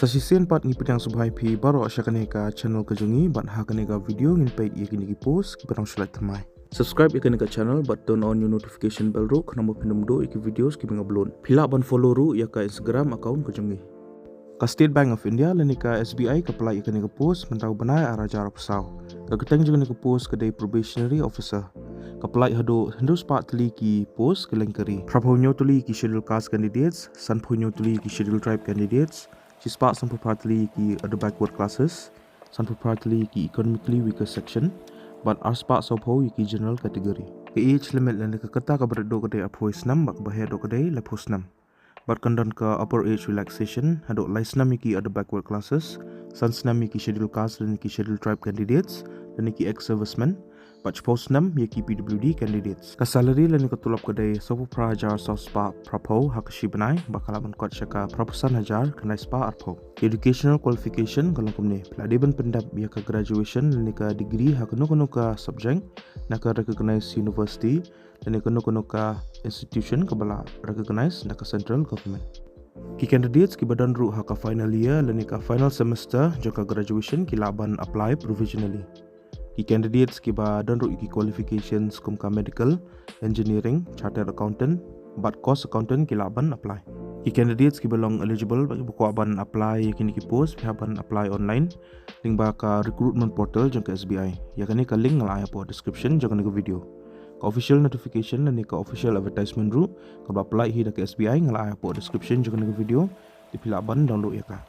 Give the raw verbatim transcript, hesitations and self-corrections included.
Sa shisien pat ngi pdiang sngewbha ïa phi baroh sha kane ka channel ka jong ngi, bad ha kane ka video ngin peit ïa kine ki post kiba dang shu lait thymmai. Subscribe ïa kane ka channel bad turn on ïa u notification bell ruh khnang ba phin ym duh ïa ki videos kiba nga upload. Phi lah ban follow ruh ïa ka Instagram account ka jong ngi. Ka State Bank of India lane ka S B I ka pynlait ïa kane ka post mynta u bnai ar hajar arphew saw. Ka kyrteng jong kane ka post ka dei probationary officer. Ka pynlait haduh hynriew spah tylli ki post kylleng ka ri. Phraphew hynñiew tylli ki scheduled caste candidates, sanphew hynñiew tylli ki scheduled tribe candidates, shispah sanphew phra tylli ki other backward classes, sanphew phra tylli ki economically weaker section, bad arspah sawphew ïa ki general category. Ka age limit lane ka rta kaba rit duh ka dei arphew wei snem bad kaba heh duh ka dei laiphew snem. Bad kan don ka upper age relaxation haduh lai snem ïa ki other backward classes, san snem ïa ki scheduled caste lane ki scheduled tribe candidates lane ki ex-servicemen, bad shiphew snem ïa ki P W D candidates. Ka salary lane ka tulop ka dei sawphew phra hajar saw spah phraphew ha ka shi bnai, bad ka lah ban kot sha ka phraphew san hajar khyndai spah arphew. Educational qualification ka long kumne: phi la dei ban pyndep ïa ka graduation lane ka degree ha kano kano ka subject na ka recognized university lane kano kano ka institution kaba la recognize da ka central government. Ki candidates kiba don ruh ha ka final year lane ka final semester jong ka graduation ki lah ban apply provisionally. Ki candidates kiba don ruh ïa ki qualifications kum ka medical, engineering, chartered accountant bad cost accountant ki lah ban apply. Ki candidates kiba long eligible bad kiba kwah ban apply ïa kine ki post, phi hap ban apply online lyngba ka recruitment portal jong ka S B I. Ïa kane ka link nga la ai hapoh description jong kane ka video. Ka official notification lane ka official advertisement ruh kaba la pynlait hi da ka S B I nga la ai hapoh description jong kane ka video. Te phi lah ban download ïa ka.